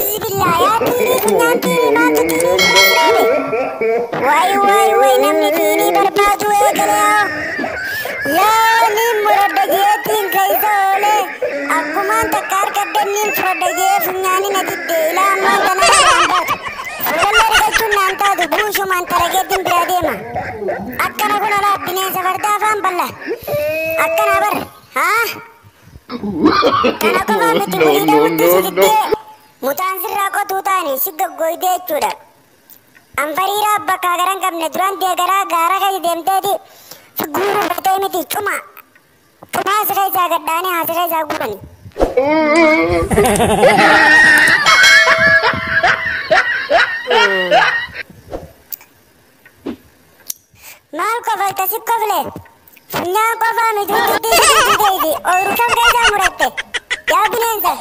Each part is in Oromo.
A'uuzu billaa yaa tiinii funyaan tiinii maaltu tiinii bira siraabe? Waay waay waay, namni tiinii barbaadu eegale yaa. Yaa niin muradha jeetiin keessa oolee akkumaan takka harkadde niin fudhadha jee funyaani na didde, ilaa ammaan tanaa naan taatu. Fuulallee rigachuun naan taatu, buushumaan tarageetiin biraa deema. Akkana kun alaa bineensa fardaa afaan bal'a. Akkana bar haa? Kana qofaa miti, No, waliidha no, hudduu no, si no. diddee mutaan sirraa qotuu taani si goggoyte jechuudha. Anfariiraa bakka gara hin qabne duraan deegaraa gaara keessa deemteeti guuruu bartee miti, cuma. Cumaa si keessaa gadhaanii haa si keessaa guurani. Maal kofalta si kofle? Funyaan qofaa miti, hudduu si deeti. Ooyiruu kam keessaa muratte? Yaa bineensa.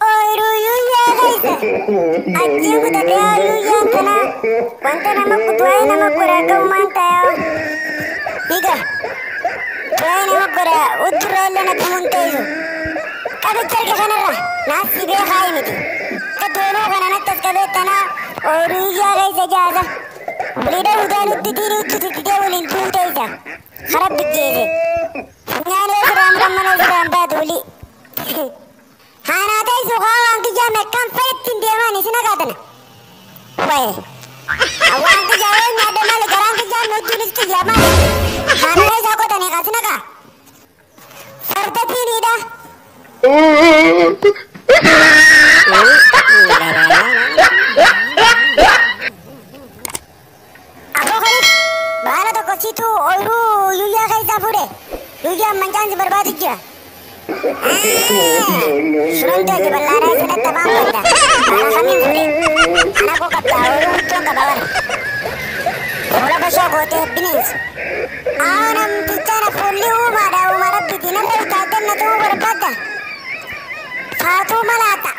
Ooyiruu yuyyaa keessa. Achiin kutate yaa yuyyaan tanaa. Wanta nama waa'ee nama godha akka uumaan ta'a. Higa. Waa'ee nama godha uddurra illee na tumuun teessu. Qabicha harka kanarra naas si beekaa miti. Akka doonoo kana natti as qabee tanaa ooyiruu yuyyaa keessa jaasa. Waliidha udaan udditiin udditti waliin tuuteessa. Kara bijjeese. Funyaan yoo siraan mana siraan baatu wali. Haanaa teessu haa waan kiyyaa meeqaan fayyatiin deemaan isin agaatana. Waye. Waan kiyyaa yoo nyaadde maali, garaan kiyyaa nutti kiyyaa maali. Haanaa keessaa qotanii kaasina kaa. Farda tiiniidha. Aboo kanit baala tokko situ ooyiruu yuyyaa keessaa fuudhe. Yuyyaan mancaan si barbaadu jira. No, no, no, Sunan no. ta'e bal'aadhaa sanatti afaan banta. Baala kamiin fuudhe? Ana koo qabda, ooyiruu huddoon qaba bara. Fuula bashoo gootee bineensi. Haa namticha na fuulli uumaadha, uuma rabbiiti, namni utaaddanna ta'uu barbaadda. Faatuu malaata.